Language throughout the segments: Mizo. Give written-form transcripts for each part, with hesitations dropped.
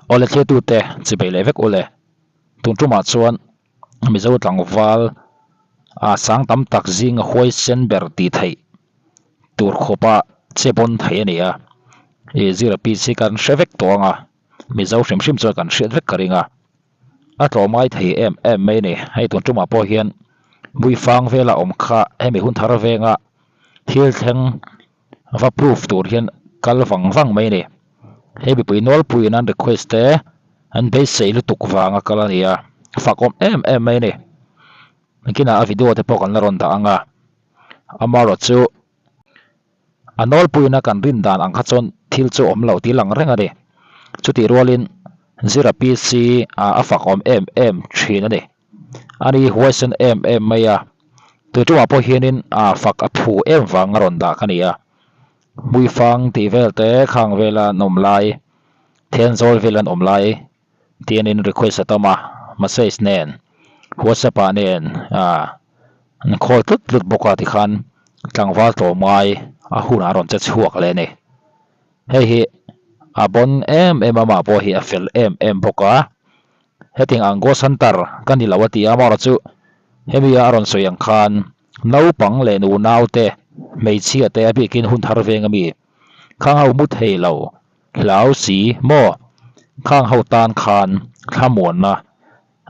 Awle thliatute chipei leh vek ule. Tun tumah chuan Mizo tlangval a sang tam tak zinga huaisen ber tih theih tur khawpa che pawn thei a ni a. I zira PC kan hre vek tawh ang a, Mizo hrim hrim chuan kan hriat vek ka ring a. A tlawmngai thei em em mai a ni. Hei tun tumah pawh hian Buifang vela awm kha hemi hun thar venga thil thleng va proof tur hian kal vang vang mai a ni. He mipui nawlpuiin an request te an beisei lutuk vanga kal a ni a, fak awm em em mai a ni. Nakinah a video te pawh kan la rawn dah ang a, amaherawh chu a nawlpuiin a kan rin dan ang kha chuan thil chu awm loh tih lang reng a ni. Chutih rualin Zira PC a fak awm em em thin a ni. A ni huaisen em em mai a, tuiṭumah pawh hianin a fak a phu em vang a rawn dah ka ni a. Hmuifang tih vel te khang vela an awm lai, Thenzawl vel an awm lai tianin request a tam a, message nen WhatsApp ah nen an call tlut tlut bawk a tikhan tlangval tlawmngai a hunah a rawn che chhuak leh a ni. Hei hi a bon em em a mah pawh hi a fel em em bawk a. Hetiang ang Ghost Hunter ka ni lo a ti a, amaherawh chu hemi a rawn sawi ang khan naupang leh nunau te, hmeichhia te a bikin hun thar veng ami khang ho mu thei lo hlau si maw khang ho tan khan thlamuanna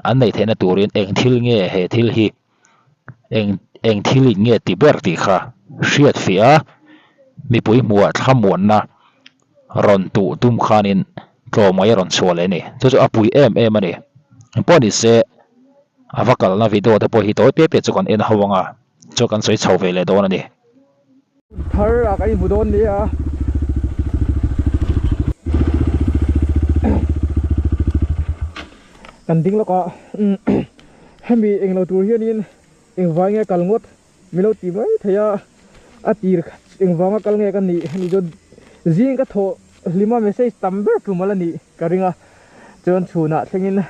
an neih theihna turin eng thil nge he thil hi eng eng thil in nge ti ber tih kha hriat fiah a, mipui hmuhah thlamuanna rawn tuh tum khanin tlawmngaih a rawn chhuah leh a ni. Chu chu a pui em em a ni. Engpawh ni se a va kalna video te pawh hi tawi piap piap chu kan en ho ang a, chu kan sawi chho ve leh dawn a ni. Thar ah kan inhmu dawn nia. Kan ding lawk a, hemi englo tur hianin engvai nge kal ngawt min lo ti mai thei a, a tir engvanga kal nge ka nih hemi chu zing ka thawh hlima message tam ber tum ala nih ka ring a, chuan chhunah thlengin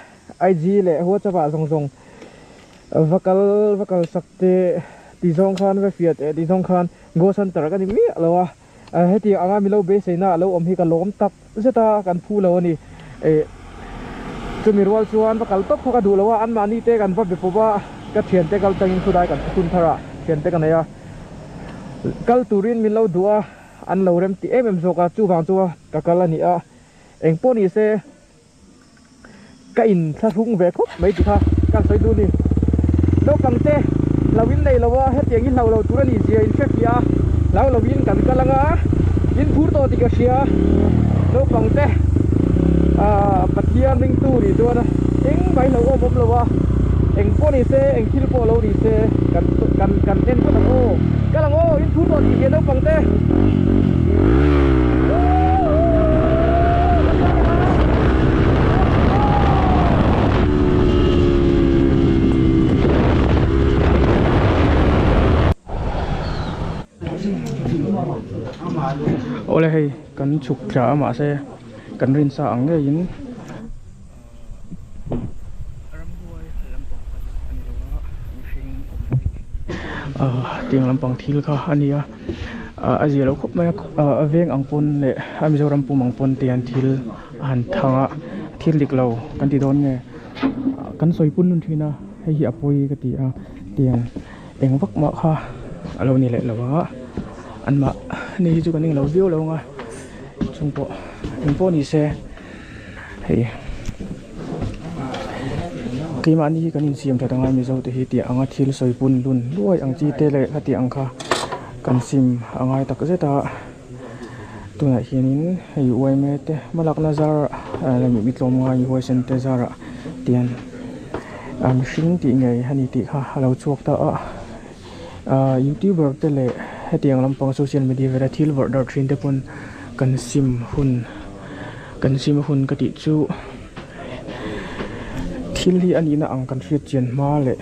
IG leh WhatsApp ah zawng zawng va kal va kal sak te ti zawng khan va fiah teh ti zawng khan Ghost Hunter ka ni miah lo a, hetiang anga milo beiseina a lo awm hi ka lawm tak zet a kan phu lo a ni eh chumi rual chuan va kal tawp kha ka duh lo a anmahni te kan va be pawp a ka thiante kal tangin khudai kan thun thar a thiante ka nei a kal turin min lo duh a an lo rem ti em em zawk a chuvang chu ka kal a ni a engpawh ni se ka in thlahrung ve khawp mai ti kha ka sawi duh a ni naupang te hlo in nei lo a hetiang hi hlo lo tur a nih zia in hrefiah a hlo lo in kan kal ang a in phur tawh tih ka hria naupang te ah Pathian ringtu nih chuan engmah hi hlo awm awm lo a eng pawh ni se eng thil pawh lo ni se kan kan kan en phawt ang aw kal ang aw in phur tawh tih hria naupang te. Awle hei kan chhuk thla a mahse kan rin sa ang ngeiin ah tiang lampang thil kha a ni a. Ah a zia lo khawp mai a ah a veng ang pawn leh a Mizoram pum ang pawn te hian thil a han thang a thil dik lo kan ti dawn nge kan sawi pun nun thin a hei hi a pawi ka ti a tiang eng vak mah kha a lo ni leh lo a an mah ni hi chu kan englo viau lo ang a chung pawh eng pawh ni se hei keimahni hi kan insiam that angai Mizo te hi tih anga thil sawi pun lun luai ang chi te leh heti ang kha kan sim a ngai tak zet a tunah hianin hei uaime te hmalakna zar mi tlawmngai huaisen te zarah tian a mihring tih ngei a ni tih kha a lo chhuak ta a ah youtuber te leh hetiang lampang social media vela thil vawrh darh thin te pawn kan sim hun. Kan sim hun ka tih chu thil hi a nihna ang kan hriat chian hma leh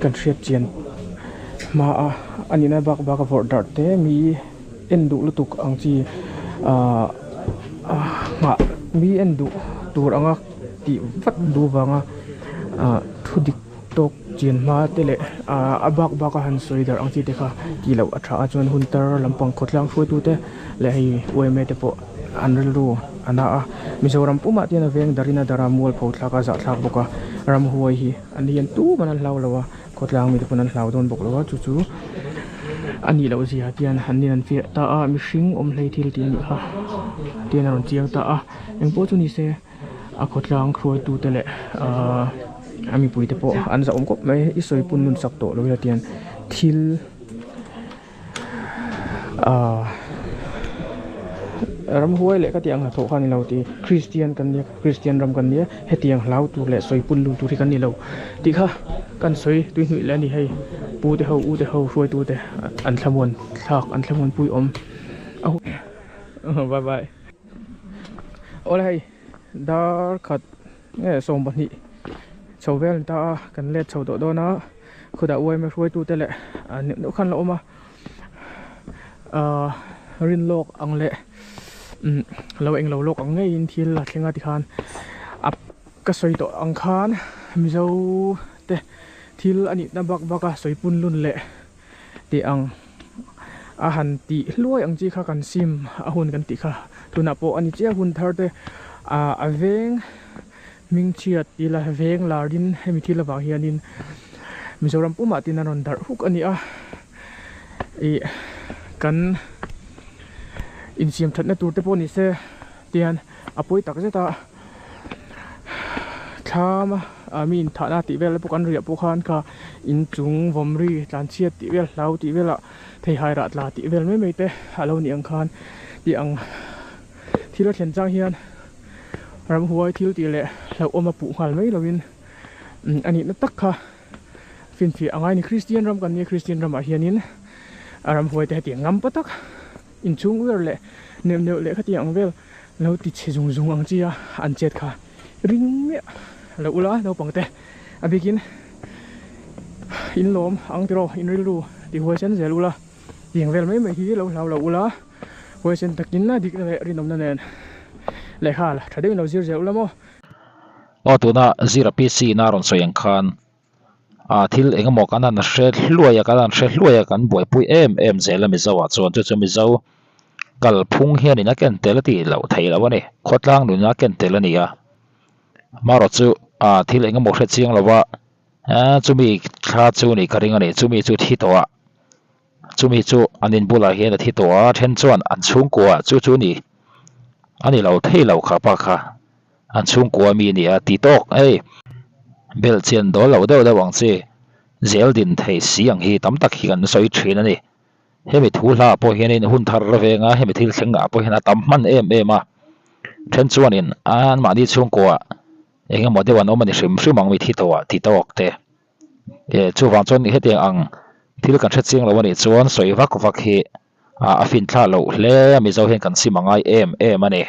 kan hriat chian hma a a nihna bak bak a vawrh darh te mi en duh lutuk ang chi ahh nghah mi en duh tur anga tih vat duh vanga ahh thu dik tawk chian hma te leh ahh a bak bak a han sawi darh ang chi te kha tih loh a tha a chuan hun tar lampang khawtlang hruaitu te leh hei U M A te pawh. An rilru a na a Mizoram pumah te hian a veng darin a dar a mualpho thlak a zahthlak bawk a ramhuai hi an hian tumah an hlau lo a khawtlang mite pawn an hlau dawn bawk lo a chu chu a nih loh zia te hian an nin an fiah ta a mihring awm hlei thil tih a nih kha te hian a rawn chiang ta a engpawh chu ni se a khawtlang hruaitu te leh ahh a mipui te pawh an zahawm khawp mai i sawi pun nun sak tawh lo ila tian thil. Ahh ramhuai leh ka tih ang hnathawh kha a ni lo tih Christian kan nia Christian ram kan nia hetiang hlau tur leh sawi pun lun tur hi kan ni lo tih kha kan sawi tui hnuih leh a ni hei pu te ho u te ho hruaitu te an thlamuan thlak an thlamuan pui awm a bye bye awle hei dar khat nge 12 chho vel a ni ta a kan let chho tawh dawn a. Khawdah uaima hruaitute leh neuh neuh khan la awm a ahh rin lawk ang leh umm lo englo lawk ang ngeiin thil a thleng a tikhan a ka sawi tawh ang khan Mizo te thil a nihna bak bak a sawi pun lun leh tih ang a han tih hluai ang chi kha kan sim a hun kan tih kha tunah pawh a ni chiah hun thar te ah a veng. Hmingchhiat ila veng larin hemi thil avang hianin Mizoram pumah tin a rawn darh huk a ni a, ih kan insiam thatna tur te pawh ni se tihian a pawi tak zet a, thlam a mi inthahna tih vel pawh kan riah pawh khan kha inchung vawmri tlanchhiat tih vel hlau tih velah theihai rah tla tih vel mai mai te a lo nih ang khan tih ang thil a thlen chang hian. Ramhuai thil tih leh hlauhawm a puh nghal mai lovin a nihna tak kha finfiah a ngai a ni. Kristian ram kan nia, Kristian ramah hianin a ramhuai te hetiang ngam pa tak inchhung ber leh neuh neuh leh khatiang ang vel lo ti chhe zung zung ang chi a an chet kha ring miah lo ula naupang te a bikin in lawm ang tiraw in rilru ti huaisen zel ula tiang vel mai mai hi lo hlau lo ula. Huaisen takin a dikna leh rinawmna nen lehkha la tha deuhin lo zir zel ula maw? Aw tuna zira PC in a rawn sawi ang khan ah thil eng emaw kan han hre hluai a kan han hre hluai a kan buaipui em em zel a Mizo ah chuan chu chu Mizo kalphung hianin a ken tel a tih loh theih loh a ni khawtlang nunna a ken tel a ni a marawh chu ah thil eng emaw hre chiang lo a chumi thla chu nih ka ring a ni chumi chu thi tawh a. Chumi chu an in bulah hian a thi tawh a, then chuan an chhungkua chu chu ni a ni lo thei lo kha pa kha an chhungkua mi a ni a ti tawk hei belh chian dawl lo deuh deuh ang chi zel din thei si ang hi tam tak hi kan sawi thin a ni. Hemi thu hla ah pawh hianin hun thar venga hemi thil thleng ah pawh hian a tam hman em em a, then chuanin anmahni chhungkua eng emaw deuh an awm a ni hrim hrim ang mi thi tawh ah ti tawk te. E chuvang chuan hetiang ang thil kan hre chiang lo a nih chuan sawi vak vak hi a fin thlah loh hle a Mizo hian kan sim a ngai em em a ni.